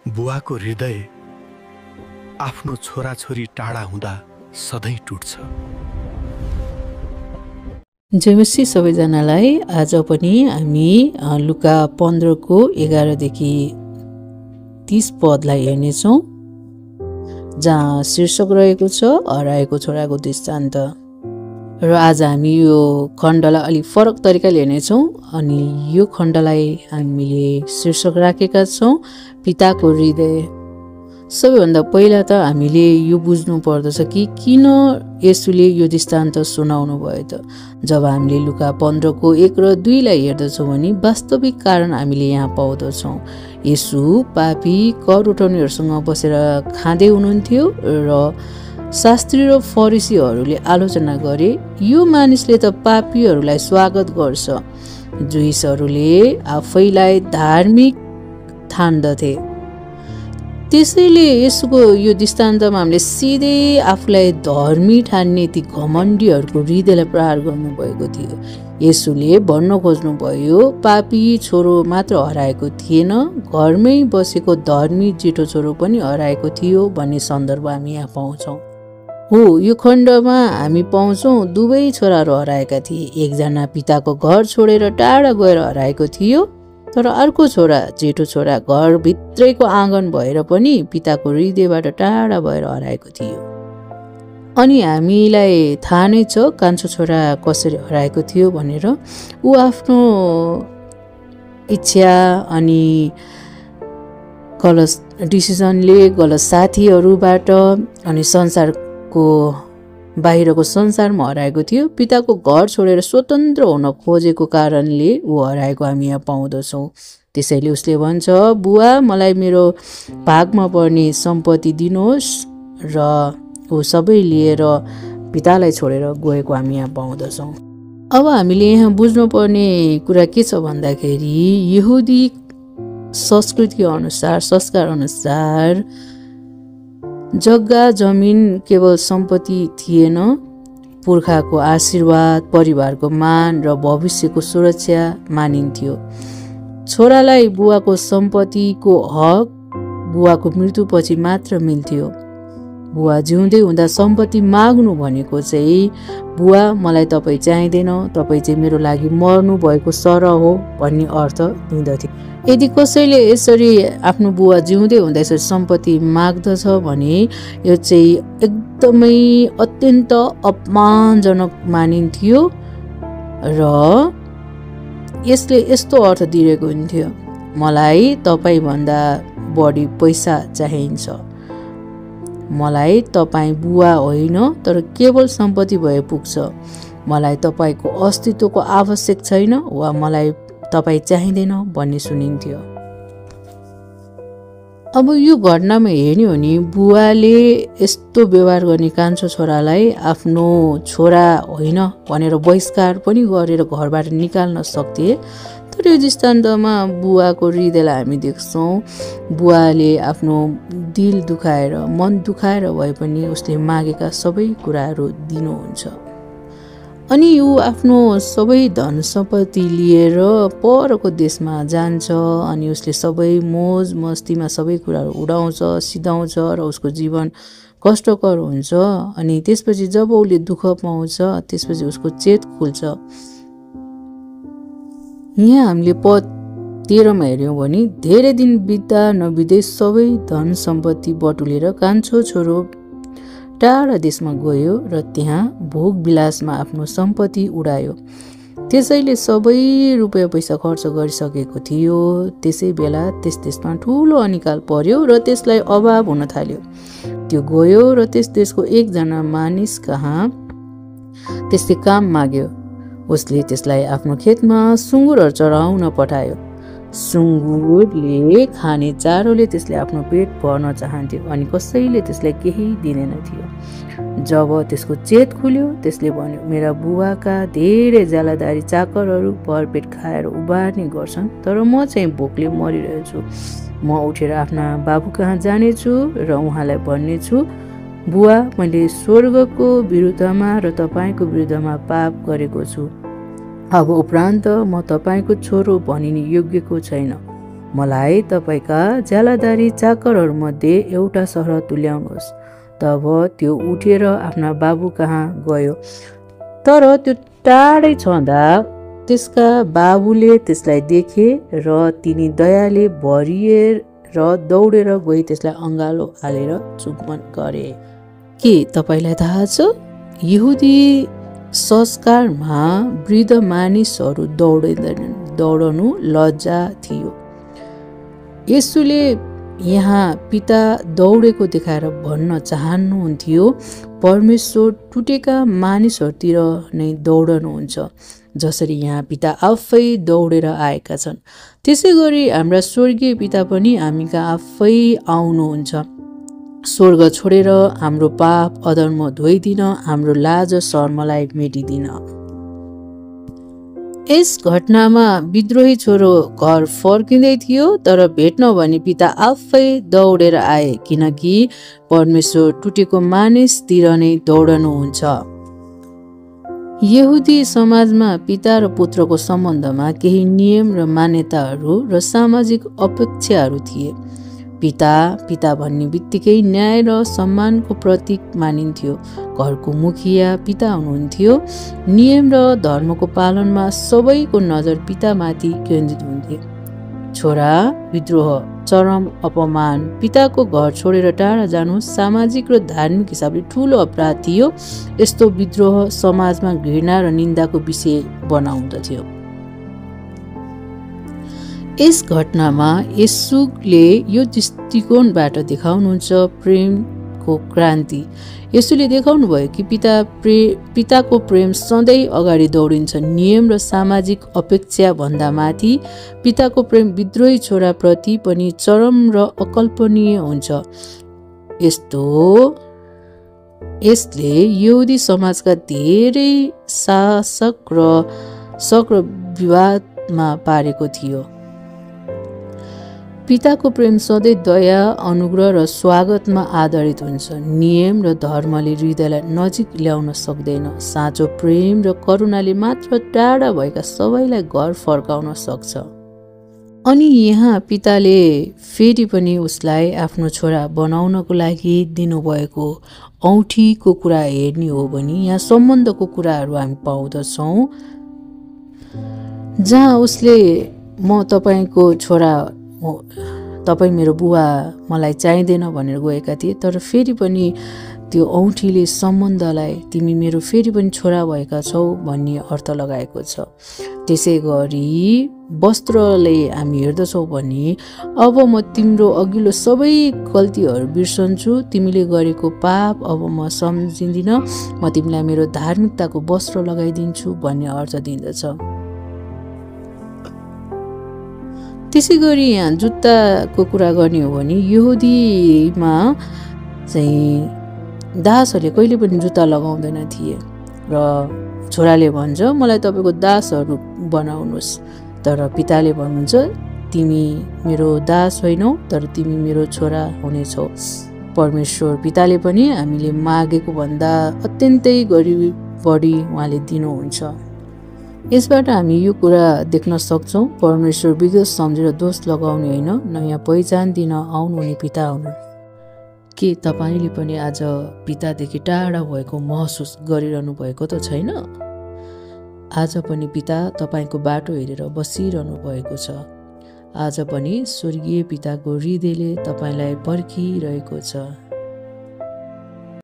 बुवाको हृदय आफ्नो छोराछोरी टाढा हुँदा सधैँ टुट्छ। जयमसी सबैजनालाई। आज पनि हामी लुका 15 को 11 देखि 30 पदलाई हेर्नेछौँ, जहाँ शीर्षक रहेको छ हराएको छोराको दृष्टान्त। र आज हामी यो खण्डलाई अलिक फरक तरिकाले हेर्नेछौँ अनि यो खण्डलाई हामीले शीर्षक राखेका छौँ पिताको हृदय। सबैभन्दा पहिला त हामीले यो बुझ्नु पर्दछ कि किन येशूले यो दृष्टान्त सुनाउनु भयो त। जब हामीले लुका 15 को 1 र 2 लाई हेर्दछौँ भने वास्तविक कारण हामीले यहाँ पाउँदछौँ। येशू पापी कर उठाउनेहरूसँग बसेर खाँदै हुनुहुन्थ्यो र शास्त्री र फरिसीहरूले आलोचना गरे, यो मानिसले त पापीहरूलाई स्वागत गर्छ। जुइसहरूले आफैलाई धार्मिक ठान्दथे। त्यसैले यसको यो दृष्टान्तमा हामीले सिधै आफूलाई धर्मी ठान्ने ती घमण्डीहरूको हृदयलाई प्रहार गर्नुभएको थियो। येशूले भन्न खोज्नुभयो पापी छोरो मात्र हराएको थिएन, घरमै बसेको धर्मी जेठो छोरो पनि हराएको थियो भन्ने सन्दर्भ हामी यहाँ पाउँछौँ। हो, यो खण्डमा हामी पाउँछौँ दुवै छोराहरू हराएका थिए। एकजना पिताको घर छोडेर टाढा गएर हराएको थियो, तर अर्को छोरा जेठो छोरा घरभित्रैको आँगन भएर पनि पिताको हृदयबाट टाढा भएर हराएको थियो। अनि हामीलाई थाहा नै छ कान्छो छोरा कसरी हराएको थियो भनेर। ऊ आफ्नो इच्छा अनि गलत डिसिजनले, गलत साथीहरूबाट अनि संसारको बाहिरको संसारमा हराएको थियो। पिताको घर छोडेर स्वतन्त्र हुन खोजेको कारणले ऊ हराएको हामी यहाँ पाउँदछौँ। त्यसैले उसले भन्छ, बुवा मलाई मेरो भागमा पर्ने सम्पत्ति दिनुहोस्, र ऊ सबै लिएर पितालाई छोडेर गएको हामी यहाँ पाउँदछौँ। अब हामीले यहाँ बुझ्नुपर्ने कुरा के छ भन्दाखेरि यहुदी संस्कृति अनुसार, संस्कार अनुसार जग्गा जमिन केवल सम्पत्ति थिएन, पुर्खाको आशीर्वाद, परिवारको मान र भविष्यको सुरक्षा मानिन्थ्यो। छोरालाई बुवाको सम्पत्तिको हक बुवाको मृत्युपछि मात्र मिल्थ्यो। बुवा जिउँदै हुँदा सम्पत्ति माग्नु भनेको चाहिँ बुवा मलाई तपाईँ चाहिँदैन, तपाईँ चाहिँ मेरो लागि मर्नु भएको सरह हो भन्ने अर्थ दिँदथ्यो। यदि कसैले यसरी आफ्नो बुवा जिउँदै हुँदा यसरी सम्पत्ति माग्दछ भने यो चाहिँ एकदमै अत्यन्त अपमानजनक मानिन्थ्यो र यसले यस्तो अर्थ दिएको हुन्थ्यो, मलाई तपाईँभन्दा बढी पैसा चाहिन्छ, मलाई तपाईँ बुवा होइन तर केवल सम्पत्ति भए पुग्छ, मलाई तपाईँको अस्तित्वको आवश्यक छैन वा मलाई तपाईँ चाहिँदैन भन्ने सुनिन्थ्यो। अब यो घटनामा हेर्ने हो भने बुवाले यस्तो व्यवहार गर्ने कान्छो छोरालाई आफ्नो छोरा होइन भनेर बहिष्कार पनि गरेर घरबाट निकाल्न सक्थे। तर यो दृष्टान्तमा बुवाको हृदयलाई हामी देख्छौँ। बुवाले आफ्नो दिल दुखाएर, मन दुखाएर भए पनि उसले मागेका सबै कुराहरू दिनुहुन्छ। अनि ऊ आफ्नो सबै धन सम्पत्ति लिएर परको देशमा जान्छ अनि उसले सबै मोज मस्तीमा सबै कुराहरू उडाउँछ, सिधाउँछ र उसको जीवन कष्टकर हुन्छ। अनि त्यसपछि जब उसले दुःख पाउँछ त्यसपछि उसको चेत खुल्छ। यहाँ हामीले पद 13 मा हेऱ्यौँ भने धेरै दिन बित्दा नबित्दै सबै धन सम्पत्ति बटुलेर कान्छो छोरो टाढा देशमा गयो र त्यहाँ भोग विलासमा आफ्नो सम्पत्ति उडायो। त्यसैले सबै रुपियाँ पैसा खर्च गरिसकेको थियो। त्यसै बेला त्यस देशमा ठुलो अनिकाल पर्यो र त्यसलाई अभाव हुन थाल्यो। त्यो गयो र त्यस देशको एकजना मानिस कहाँ त्यसले काम माग्यो। उसले त्यसलाई आफ्नो खेतमा सुँगुरहरू चराउन पठायो। सुँगुरले खाने चारोले त्यसले आफ्नो पेट भर्न चाहन्थ्यो अनि कसैले त्यसलाई केही दिँदैन थियो। जब त्यसको चेत खुल्यो त्यसले भन्यो, मेरा बुवाका धेरै ज्यालादारी चाकरहरू भरपेट खाएर उबार्ने गर्छन्, तर म चाहिँ भोकले मरिरहेछु। म उठेर आफ्ना बाबु कहाँ जानेछु र उहाँलाई भन्नेछु, बुवा मैले स्वर्गको विरुद्धमा र तपाईँको विरुद्धमा पाप गरेको छु। अब उपरान्त म तपाईँको छोरो भनिने योग्यको छैन। मलाई तपाईँका ज्यालादारी चाकरहरूमध्ये एउटा सहर तुल्याउनुहोस्। तब त्यो उठेर आफ्ना बाबु कहाँ गयो। तर त्यो टाढै छँदा त्यसका बाबुले त्यसलाई देखे र तिनी दयाले भरिएर दौडेर गई त्यसलाई अँगालो हालेर चुम्बन गरे। के तपाईँलाई थाहा छ, यहुदी संस्कारमा वृद्ध मानिसहरू दौडनु लज्जा थियो। येशूले यहाँ पिता दौडेको देखाएर भन्न चाहनुहुन्थ्यो, परमेश्वर टुटेका मानिसहरूतिर नै दौडनुहुन्छ, जसरी यहाँ पिता आफै दौडेर आएका छन्। त्यसै गरी हाम्रा स्वर्गीय पिता पनि हामीका आफै आउनुहुन्छ, स्वर्ग छोडेर हाम्रो पाप अधर्म धोइदिन, हाम्रो लाज शर्मलाई मेटिदिन। यस घटनामा विद्रोही छोरो घर फर्किँदै थियो, तर भेट्न भनी पिता आफै दौडेर आए, किनकि परमेश्वर टुटेको मानिसतिर नै दौडनुहुन्छ। यहुदी समाजमा पिता र पुत्रको सम्बन्धमा केही नियम र मान्यताहरू र सामाजिक अपेक्षाहरू थिए। पिता भन्ने बित्तिकै न्याय र सम्मानको प्रतीक मानिन्थ्यो। घरको मुखिया पिता हुनुहुन्थ्यो। नियम र धर्मको पालनमा सबैको नजर पितामाथि केन्द्रित हुन्थ्यो। छोरा विद्रोह, चरम अपमान, पिताको घर छोडेर टाढा जानु सामाजिक र धार्मिक हिसाबले ठुलो अपराध थियो। यस्तो विद्रोह समाजमा घृणा र निन्दाको विषय बनाउँदथ्यो। यस घटनामा येशूले यो दृष्टिकोणबाट देखाउनुहुन्छ प्रेमको क्रान्ति। येशूले देखाउनु भयो कि पिताको प्रेम सधैँ अगाडि दौडिन्छ। नियम र सामाजिक अपेक्षा भन्दा माथि पिताको प्रेम विद्रोही छोराप्रति पनि चरम र अकल्पनीय हुन्छ। यसले यहुदी समाजका धेरै शासक र विवादमा पारेको थियो। पिताको प्रेम सधैँ दया, अनुग्रह र स्वागतमा आधारित हुन्छ। नियम र धर्मले हृदयलाई नजिक ल्याउन सक्दैन। साँचो प्रेम र करुणाले मात्र टाढा भएका सबैलाई घर फर्काउन सक्छ। अनि यहाँ पिताले फेरि पनि उसलाई आफ्नो छोरा बनाउनको लागि दिनुभएको औँठीको कुरा हेर्ने हो भने यहाँ सम्बन्धको कुराहरू हामी पाउँदछौँ, जहाँ उसले म तपाईँको छोरा, तपाईँ मेरो बुवा, मलाई चाहिँदैन भनेर गएका थिए, तर फेरि पनि त्यो औँठीले सम्बन्धलाई तिमी मेरो फेरि पनि छोरा भएका छौ भन्ने अर्थ लगाएको छ। त्यसै गरी वस्त्रले हामी हेर्दछौँ भने अब म तिम्रो अघिल्लो सबै गल्तीहरू बिर्सन्छु, तिमीले गरेको पाप अब म सम्झिँदिन, म तिमीलाई मेरो धार्मिकताको वस्त्र लगाइदिन्छु भन्ने अर्थ दिँदछ। त्यसै गरी यहाँ जुत्ताको कुरा गर्ने हो भने यहुदीमा चाहिँ दासहरूले कहिले पनि जुत्ता लगाउँदैन थिए र छोराले भन्छ मलाई तपाईँको दासहरू बनाउनुहोस्, तर पिताले भन्नुहुन्छ तिमी मेरो दास होइनौ, तर तिमी मेरो छोरा हुनेछौ। परमेश्वर पिताले पनि हामीले मागेको भन्दा अत्यन्तै बढी उहाँले दिनुहुन्छ। यसबाट हामी यो कुरा देख्न सक्छौँ, परमेश्वर विगत सम्झेर दोष लगाउने होइन, नयाँ पहिचान दिन आउनुहुने पिता हुनु। के तपाईँले पनि आज पितादेखि टाढा भएको महसुस गरिरहनु भएको त छैन? आज पनि पिता तपाईँको बाटो हेरेर बसिरहनु भएको छ। आज पनि स्वर्गीय पिताको हृदयले तपाईँलाई पर्खिरहेको छ।